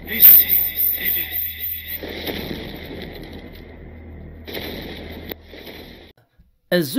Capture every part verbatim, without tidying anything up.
Azul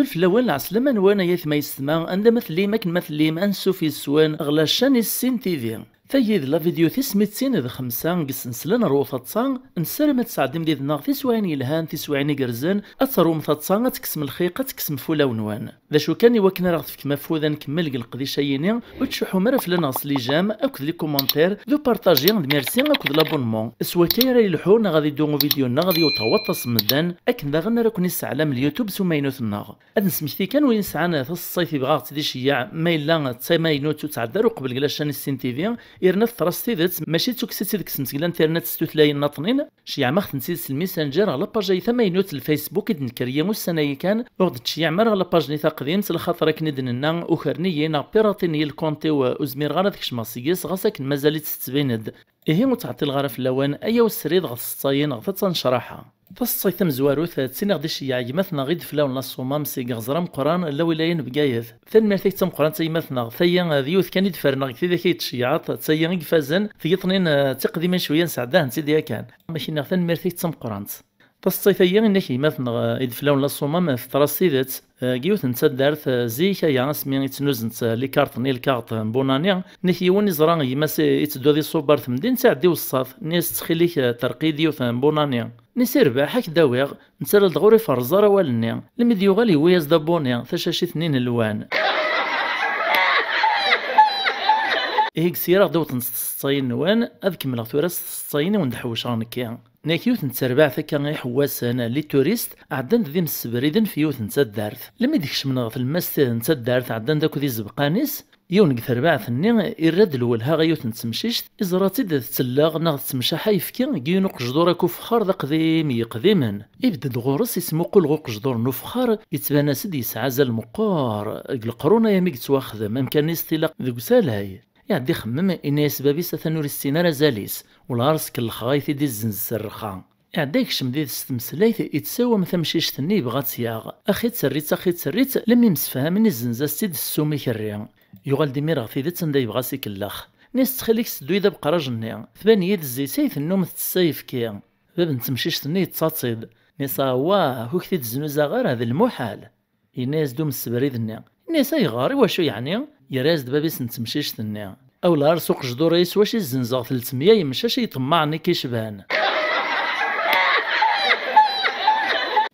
fell-awen, lɛeslama-nwen ay atma yessetma, anda ma tellim, akken ma tellim, ansuf yes-wen ɣer la chaîne Issin T V. Tagi d la vidéo tis mitin d xemsa deg ssensla n Rrwet Aṭṭa. Nessaram ad tesɛeddim did-neɣ tiswiɛin yelhan, tiswiɛin igerrzen, ad teṛwum taḍsa, ad tekksem lxiq, ad tekksem fulaw-nwen. D acu kan, i wakken ara ɣ-tefkem afud ad nkemmel deg leqdic-ayini, ur tcuḥḥum ara fell-aneɣ s les j'aime akked les commentaires d upartaji d merci akked l'abonnement. S wakka ara yelḥu neɣ ad iddu uvidyu-nneɣ ad yewweḍ ɣer waṭas n medden, akken daɣen ara ken-isseɛlam YouTube s umaynut-nneɣ. Ad nesmekti kan win yesɛan taseḍsayt yebɣa ad ɣ-tt-id-iceyyeɛ, ma yella d tamaynut ur tɛedda ara uqbel deg la chaîne Issin T V, yerna teḍra s tidet, mačči d tukksa i d-tekksemt deg l'internet s tutlayin nniḍnin, ceyyɛem-aɣ-tent-id s lmisanǧer ɣer la page-ayi tamaynut n Facebook i d-nekker yi ussan-ayi kan, ur ɣ-d-tceyyɛem ara ɣer la page-nni taqdimt, lxaṭer akken i d-nenna, ukren-iyi neɣ piratin-iyi lkont-iw, ur zmireɣ ara ad kecmeɣ seg-s, ɣas akken mazal-itt tettbin-d. Ihi ur ttɛeṭṭileɣ ara fell-awen, ayaw srid ɣer tseḍsayin ɣer taḍsa n ccraḥa. Taseḍsayt tamezwarut, d tin i ɣ-d-iceyyeɛ gma-tneɣ i d-fell-awen la Ṣumam seg Iɣeẓra Ameqqran, Lawilayen Bgayet. Tanemmirt-ik d tameqqrant a gma-tneɣ. Tagi d yiwet kan i d-ferneɣ deg tidak i d-tceyyɛeḍ, d tagi i ifazen, tiyiḍ-nni d tiqdimin cwiya nesɛedda-tent-id yakan. Amek i nniɣ, tanemmirt-ik d tameqqrant. Taseḍsayt-agi, inna-k gma-tneɣ i d-fell-awen la Ṣumam, teḍra s tidet, deg yiwet n taddart, zik aya asmi i ttnuzent likarṭ-nni, lkaɣeṭ n Bunani, inna-k yiwen iẓra gma-s itteddu ad iṣubb ar temdint, iɛedda i weṣṣat, inna-yas ttxil-ik terqi-yi-d yiwet n Bunani. Inna-yas irbeḥ, ad k-d-awiɣ. Netta la d-ɣur iferreẓ ara awal-nni, imi d-yuɣal yewwi-yas-d abuni, tacacit-nni n lwan. Ihi deg sira ɣ-d-awḍent tseḍsayin-nwen, ad kemmleɣ tura s tseḍsayin i wen-d-ḥewceɣ nekki. Inna-k yiwet n terbaɛt akka iḥewwasen, les touristes, ɛeddan-d d imsebriden f yiwet n taddart. Lemmi d-kecmen ɣer tlemmast n taddart, ɛeddan-d akked izebqan-is, yiwen deg terbaɛt-nni irra-d lwelha ɣer yiwet n temcict, iẓra-tt-id tettelleɣ neɣ tettemcaḥ ayefki deg yiwen uqejdur akk ufexxar d aqdim yeqdimen. Ibedd-d ɣur-s, ismuqul ɣer uqejdur n ufexxar, yettban-as-d yesɛa azal meqqer. Deg leqrun-aya mi yettwaxdem, amkan-is tilaq deg usalay. Iɛedda ixemmem, inna-yas bab-is atan ur issin ara azal-is, welɛar s kellxeɣ ay t-id-izzenz s rrxa. Iɛedda yekcem did-s s tmeslayt, ittsawam tamcict-nni yebɣa ad tt-yaɣ. Axi tterri-tt, axi tterri-tt, lemmi msefhamen izzenz-as-tt-id s ssum ikerri. Yuɣal-d imir ɣer tidet anda yebɣa ad s-ikellex. Inna-yas ttxil-k seddu-yi-d abeqraj-nni, tban-iyi-d zzit ay tennum tettess ayefki. Bab n temcict-nni yettaḍ-tt-id. Inna-yas awah, ur k-t-id-znuzaɣ ara, d lmuḥal. Yenna-yas-d umsebrid-nni. Yenna-yas ayɣer, i wacu yeɛni? Yerra-yas-d bab-is n temcict-nni. Awlɣar s uqejdur-is s wacu i zzenzeɣ telt meyya yemcac i iṭemmaɛen i k-icban.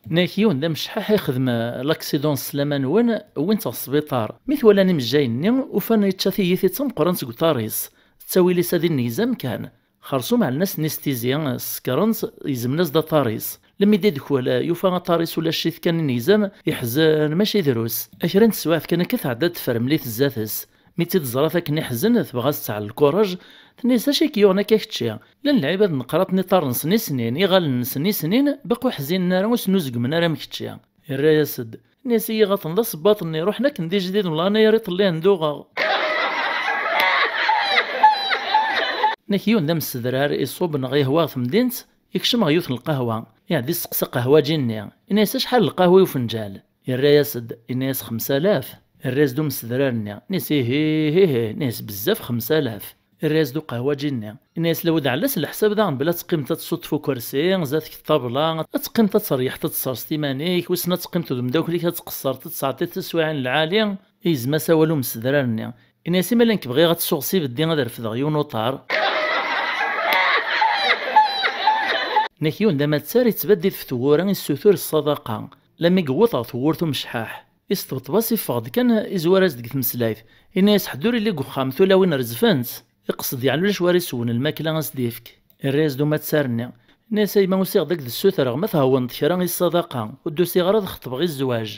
Inna-yak yiwen d amecḥaḥ ixdem, eh, laksiḍun s sslam-nwen, wwin-t ɣer sbiṭar. Mi t-walan imejjayen-nni, ufan yečča tiyita d tameqqrant seg uṭar-is. Ttawil-is ad inegzam kan. Xersum ɛellen-as-n istizi, sekren-t, gezmen-as-d aṭar-is. Lemmi d-idkul, yufa aṭar-is ulac-it kan inegzam, iḥzen mačči drus. A kra n teswiɛt kan akka tɛedda-d tefremlit zdat-s. Mi tt-id-teẓra akken iḥzen, tebɣa ad s-tɛell lkuraj, tenna-yas acu i k-yuɣen akka kečči? Llan lɛibad n qraṭ n iṭarren-nsen i snin, iɣallen-nsen i snin, baqu ḥzinen ara ur snuzgumen ara am kečči. Irra-yas-d, nni-as i yiɣaṭen d asebbaḍ-nni, ruḥen akken d ijdiden, wellah anayer iṭellihen d uɣeɣ. Nek yiwen d amsedrar iṣubb neɣ ihwa ɣer temdint, ikcem ɣer yiwet n lqahwa, iɛedda isteqsa aqehwaǧi-nni, inna-yas acḥal lqahwa i ufenǧal? Irra-yas-d, inna-yas xemsa alaf. Irra-yas-d umsedrar-nni, inna-yas ihi, ihi, inna-yas bezzaf xemsa alaf. Irra-yas-d uqehwaǧi-nni. Inna-yas lawed ɛellas leḥsab daɣen bla teqqimeḍ ad tsuṭṭef ukersi, zdat-k ṭṭabla, ad teqqimeḍ ad teryeḥt ad tesserseḍ iman-ik, wissen ad teqqimeḍ d umeddakel-ik ad tqeṣṣreḍ ad tesɛeddiḍ tiswiɛin lɛali, igzem-as awal umsedrar-nni. Inna-yas ima llan k-bɣiɣ ad tsuɣ s ibeddi ad refdeɣ yiwen uṭar. Nek yiwen d amattar ittbaddid f tewwura issutur ṣṣadaqa, lammi yewweḍ ɣer tewwurt umecḥaḥ. Isṭebṭeb-as iffeɣ-d kan izwar-as-d deg tmeslayt. Inna-yas ḥedd ur illi deg uxxam tulawin rezfent. Iqsed yeɛni ulac war iswen lmakla a s-d-ifk. Irra-yas-d umattar-nni. Inna-yas a yemma usiɣ-d ad k-d-ssutreɣ ma thewwneḍ kra i ṣṣadaqa, ur d-usiɣ ara ad xeṭbeɣ i zzwaǧ.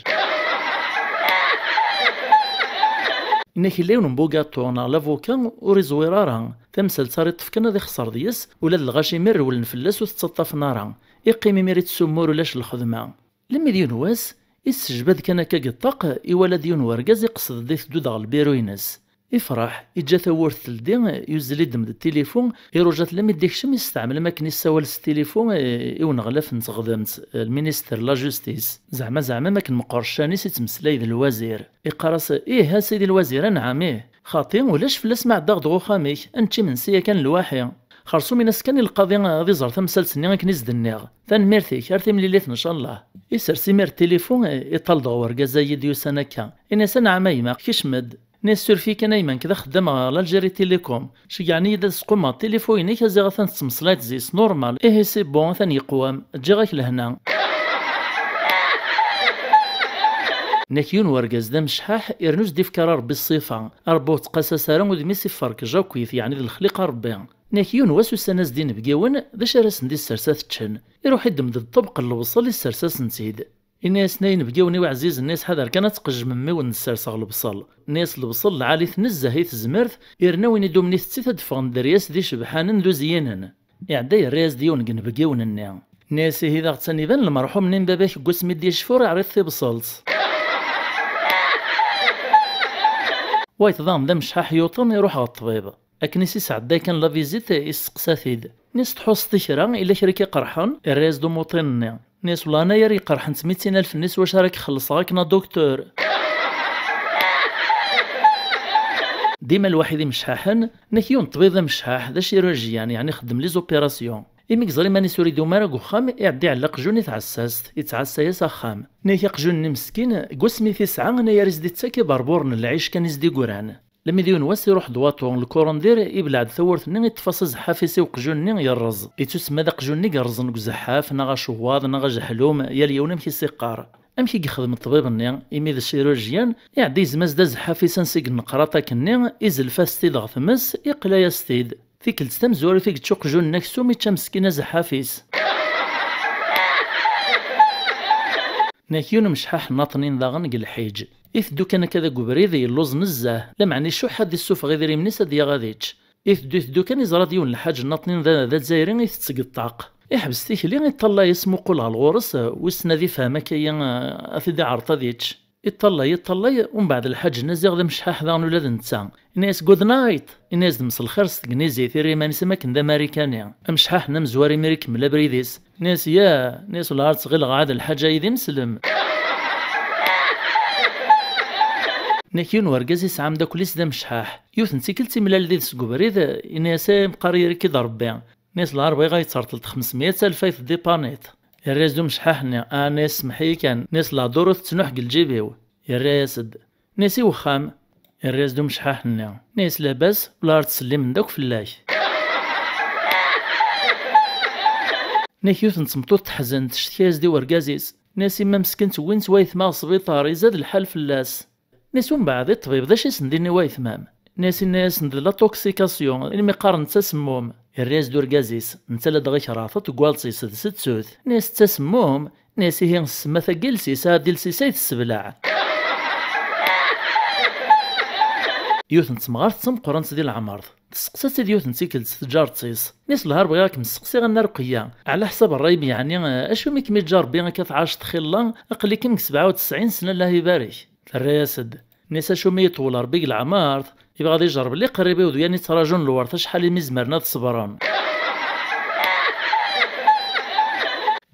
Inna-k yella yiwen n bugaṭu neɣ lavuka ur iẓwir ara. Tamsalt ara iṭṭef kan ad ixṣer deg-s, ula d lɣaci mi rewlen fell-as ur t-ttaṭṭafen ara. Iqqim imir ittsummur ulac lxedma. Lemmi d yiwen wass, issejbad kan akka deg ṭṭaq, iwala-d yiwen wergaz iqsed-d iteddu-d ɣer lbiru-ines. Ifreḥ, iǧǧa tawwurt teldi, yuzzel iddem-d tilifu, iruja-t lammi d-ikcem, yesteɛmel am akken issawal s tilifu, eh, i uneɣlaf n teɣdemt, eh, lminister la justice. Zeɛma, zeɛma am akken meqqer ccan-is ittmeslay d lwazir. Iqqar-as, ih, a sidi lwazir, anɛam, ih. Xaṭi, ulac fell-as ma ɛeddaɣ-d ɣer uxxam-ik, ad nečč imensi yakan lwaḥi. Xersum, in-as kan i lqaḍi ad iẓer tamsalt-nni akken i s-d-nniɣ. Tanemmirt-ik, ar timlilit ncallah. Isers imir tilifu, iṭal-d ɣer urgaz-agi d-yusan akka. Ini-as: "Anɛam a gma, kcem-d." Nni-as: "Suref-iyi kan a gma, nekk d axeddam ɣer l'Algérie Télécom. Ceggɛen-iyi-d ad squmeɣ tilifu-inek, a ziɣ atan tettmeslayeḍ zis, normal. Ihi c'est bon, atan yeqwam. Ǧǧiɣ-ak lehna." Nni-ak yiwen wergaz d amecḥaḥ, irnu s-d-ifk ara Rebbi ṣṣifa. Rebbi ur ttqasas ara, udem-is iferkeǧ akkit, yeɛni d lexliqa Rebbi. Nni-ak yiwen wass usan-as-d inebgiwen, d acu ara sen-d-issers ad t-ččen? Iruḥ iddem-d ṭṭebq n lebṣel, issers-asen-tt-id. Ini-asen: "Ay inebgiwen-iw ɛzizen", nni-as, "ḥader kan ad tqejjmem mi wen-d-sserseɣ lebṣel." Nni-as: "Lebṣel lɛali-t nezzeh i tezmert, irna win i d-umen itett-it ad d-ffɣen dderya-s d icebḥanen d uzyinen." Iɛedda yerra-yas-d yiwen deg inebgiwen-nni. Nni-as: "Ihi d aɣ-ttan iban lemṛḥum-nni n baba-k deg wasmi d-yecfur iɛriḍ tibṣelt." Wayeḍ daɣen d amecḥaḥ yuṭen, iruḥ ɣer ṭṭbib. Akken i s-isɛedday kan la visite, isteqsa-t-id. Nni-as: "Tḥusseḍ i kra? Ila kra i k-iqerḥen?" Irra-yas-d umuṭin-nni. Nni-as: "Wellah anayer yeqerḥen tmettin alef-nni s wacu ara k-xellṣeɣ akken a docteur." Dima lwaḥid imecḥaḥen, nni-ak yiwen ṭṭbib d amecḥaḥ, d acirurjyan, yeɛni ixeddem les opérations. Imi yeẓra iman-is ur idum ara deg uxxam, iɛedda iɛelleq aqjun i tɛessast, ittɛassa-yas axxam. Nni-ak aqjun-nni meskin, deg wasmi i t-isɛa, anayer i s-d-ittak iberburen n lɛic kan i s-d-igran. Lmi d yiwen wass iruḥ-d waṭu, lkurandir ibleɛ-d tawwurt-nni, iṭṭef-as azeḥḥaf-is i uqjun-nni yerreẓ. Ittusemma d aqjun-nni yerrẓen deg uzeḥḥaf, neɣ acewwaḍ, neɣ ajeḥlum, yal yiwen amek i s-iqqar. Amek i yexdem ṭṭbib-nni, imi d acirurjyan, iɛedda yezmaz-d azeḥḥaf-is ansi yenneqraṭ akkenni, izelf-as-t-id ɣer tmes, iqlay-as-t-id. Tikkelt tamezwarut i yečča uqjun-nni aksum, ičča meskin azeḥḥaf-is. Nni-ak yiwen umecḥaḥ nnaṭnin daɣen deg lḥiǧ. Iteddu kan akka deg ubrid, yelluẓ nezzeh, lameɛna icuḥḥ ad d-issufeɣ idrimen-is ad yaɣ ad ičč. Iteddu, iteddu kan, iẓra-d yiwen lḥaǧ nnaṭnin d, d azzayri, itett deg ṭṭaq. Iḥbes tikli, iṭṭallay-as, muqul ɣer ɣur-s, wissen ad ifhem akka-yi, ad t-id-iɛreḍ ad ičč. Iṭṭallay, iṭṭallay, umbeɛd lḥaǧ-nni ziɣ d amecḥaḥ daɣen ula d netta. Ini-as: "Good night!" Ini-as-d: "Mselxir" s tegnizit, irra iman-is am akken d amarikani. Amecḥaḥ-nni amezwar imir ikemmel abrid-is. Nni-as: "Ya." Nni-as: "Wellah ar ttɣileɣ ɛad lḥaǧa-yi d imeslem." Nni-ak yiwen wergaz isɛa ameddakel-is d amecḥaḥ. Yiwet n tikkelt imlal did-s deg ubrid, ini-as: "Ay meqqar irik-id Rebbi." Nni-as: "Lɛerb iɣ ay terṭleḍ xemsemya alef ay tedipaniḍ." Irra-yas-d umecḥaḥ-nni: "Ah," nni-as, "semmeḥ-iyi kan." Nni-as: "Lehdur ur tettnuḥ deg lǧib-iw." Irra-yas-d. Nni-as: "I wexxam?" Irra-yas-d umecḥaḥ-nni. Nni-as: "Labas, ula ar ttsellimen-d akk fell-ak." Nni-ak yiwet n tmeṭṭut teḥzen, tecetki-yas-d i wergaz-is. Nni-as: "Imma meskint wwin-tt wayetma ɣer sbiṭar, izad lḥal fell-as." Nni-as: "Umbeɛd, i ṭṭbib, d acu i sen-d-inni wayetma-m?" Nni-as: "Ini-asen d l'intoxication, imi qqaren d tasemmum." Irra-yas-d urgaz-is: "Netta ladɣa kraḍet deg walṭis d settut." Nni-as: "D tasemmum?" Nni-as: "Ihi, ssema tagi iles-is, ɛad iles-is ay tessebleɛ." Yiwet n temɣart d tameqqrant di leɛmer, testeqsa-tt-id yiwet n tikkelt tǧaret-is. Nni-as: "Lhar bɣiɣ ad kem-steqsiɣ, a Nna Ruqeyya, ɛla ḥsab ṛṛay-im, yeɛni, acu mi kem-iǧǧa Ṛebbi akka tɛaceḍ xilla, aql-ikem deg sebɛa u tesɛin sna, Allah ibarek?" Terra-yas-d. Nni-as: "Acu mi iṭwel Ṛebbi deg leɛmer, ibɣa ad ijerreb liqribi-w d yan ittraǧun lwert acḥal imi zemren ad ṣebren."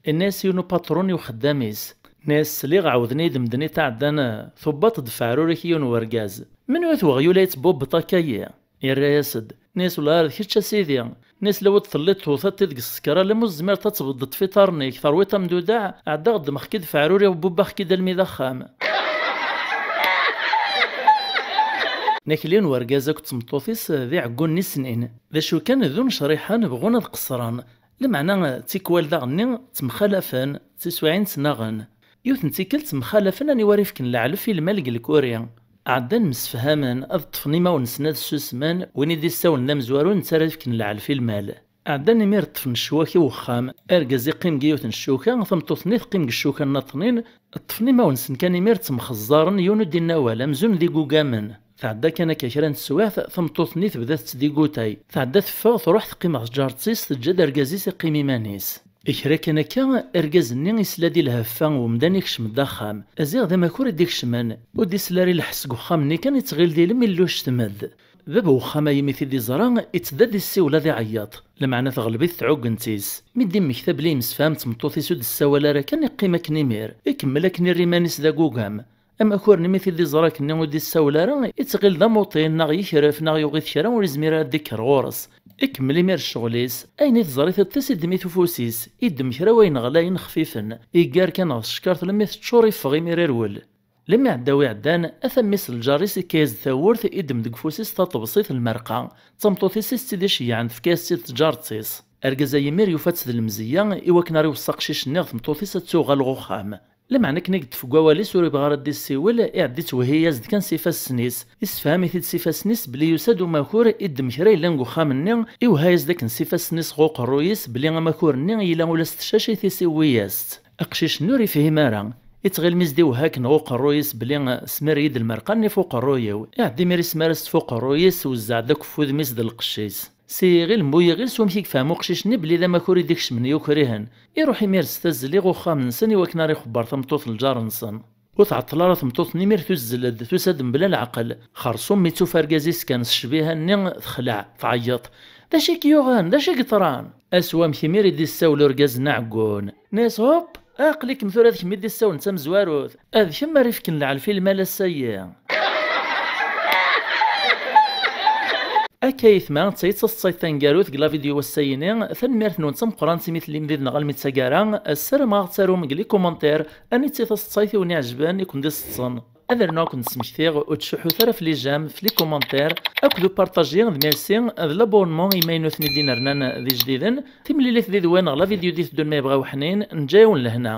Inna-yas yiwen upatrun i uxeddam-is. Nni-as: "Sliɣ ɛawden-iyi-d medden i tɛeddan, tubbaḍ-d f ɛrur-ik yiwen wergaz. Menwa-t weɣyul ay yettbubbeṭ akka-yi?" Irra-yas-d. Nni-as: "Wellah ar d kečč a sidi." Nni-as: "Lawa d telliḍ tewteḍ-t deg ssekra, alamma ur tezmireḍ ad tebḍeḍ f iṭarren-ik, terwiḍ amdudaɛ, ɛeddaɣ ddmeɣ-k-id f ɛrur-iw, bubbaɣ-k-id almi d axxam." Nni-ak yiwen wergaz akked tmeṭṭut-is d iɛeggunen i snin. D acu kan, d unecriḥen, bɣun ad qeṣṣren. Lameɛna, tikwal daɣenni ttemxalafen, d tiswiɛin ttnaɣen. Yiwet n tikkelt ttemxalafen aniwa ara ifken leɛlef i lmal deg lkuri. Ɛeddan msefhamen ad ṭṭfen imawen-nsen ad ssusmen, win i d-issawlen d amezwaru netta ara ifken leɛlef i lmal. Ɛeddan imir ṭṭfen ccwak i wexxam, argaz iqqim deg yiwet n ccuka, tameṭṭut-nni teqqim deg ccuka nnaṭnin, ṭṭfen imawen-nsen kan imir ttemxeẓẓaren, yiwen ur d-inna awal, amzun d igugamen. Tɛedda kan akka kra n teswiɛt, tameṭṭut-nni tebda tettdigutay. Tɛedda teffeɣ, truḥ teqqim ɣer tǧaret-is, teǧǧa-d argaz-is iqqim iman-is. Kra kan akka, argaz-nni isla-d i lheffa n umdan ikcem-d axxam. Aziɣ d amakur i d-ikecmen. Ur d-isla ara i lḥess deg uxxam-nni kan, ittɣil d ilem illuctem-d. Bab n uxxam-a imi t-id-iẓra, ittedda ad issiwel ad iɛeyyeḍ. Lameɛna teɣleb-it tɛuggent-is. Mi d-immekta belli yemsefham d tmeṭṭut-is ur d-tessawal ara kan, iqqim akken imir. Ikemmel akken irra iman-is d agugam. Amakur-nni mi t-id-iẓra akkenni ur d-issawel ara, ittɣil d amuṭin neɣ yekref neɣ yuɣ-it kra ur izmir ara ad d-ikker ɣur-s. Ikemmel imir ccɣel-is, ayen i teẓri tiṭ-is iddem-it ufus-is, iddem kra wayen ɣlayen xfifen, iggar kan ɣef tcekkart lemmi teččur iffeɣ imir irwel. Lemmi ɛedda wi ɛeddan, ata mmi-s n lǧar-is ikka-yas-d tawwurt, iddem deg ufus-is taṭebsit n lmerqa, d tameṭṭut-is i s-tt-id-iceyyɛen tefka-yas-tt-id tǧaret-is. Argaz-a imir yufa-tt d lemzeyya i wakken ara iweṣṣa aqcic-nni ɣer tmeṭṭut-is ad tuɣal ɣer uxxam. Lameɛna akken i yeṭṭef deg wawal-is ur yebɣi ara ad d-issiwel, iɛedda ittwehhi-yas-d kan s ifassen-is. Issefham-it-id s ifassen-is belli yusa-d umakur, iddem kra yellan deg uxxam-nni, iwehha-yas-d akken s ifassen-is ɣer uqerruy-is belli amakur-nni yella ula s tcacit-is iwwi-yas-tt. Aqcic-nni ur yefhim ara. Ittɣil mi s-d-iwehha akken ɣer uqerruy-is belli smer-iyi-d lmerqa-nni f uqerruy-iw. Iɛedda imir ismar-as-tt f uqerruy-is, wezzeɛ-d akk f wudem-is d lqecc-is. S yiɣil n bu yiɣil s wamek i yefhem uqcic-nni belli d amakur i d-ikecmen yukrihen. Iruḥ imir s tazzli ɣer uxxam-nsen i wakken ara ixebber tameṭṭut n lǧar-nsen. Ur tɛeṭṭel ara tmeṭṭut-nni imir tuzzel-d, tusa-d mebla leɛqel. Xerṣum mi tufa argaz-is kan s ccbiha-nni texleɛ, tɛeyyeḍ: "D acu i k-yuɣen? D acu i yeḍran?" Ass wamek imir i d-issawel urgaz-nni aɛeggun. Nna-yas: "Hop, aql-ikem tura d kemm i d-issawlen d tamezwarut. D kemm ara ifken lɛelf i lmal ass-ayi." Akka ayetma, d tayi d taseḍsayt taneggarut deg la vidéo ass-ayini. Tanemmirt-nwen d tameqqrant imi tellim did-neɣ almi d taggara. Ssarameɣ ad ɣ-tarum deg les commentaires aniti taseḍsayt i wen-iɛejben i ken-d-iseḍsen. Ad rnuɣ ad ken-d-smektiɣ, ur ttcuḥḥut ara f les j'aime, f les commentaires, akked upartaji d merci, d l'abonnement i imaynuten i d-inernan d ijdiden. Timlilit did-wen ɣer la vidéo d-iteddun ma yebɣa uḥnin, neǧǧa-yawen lehna.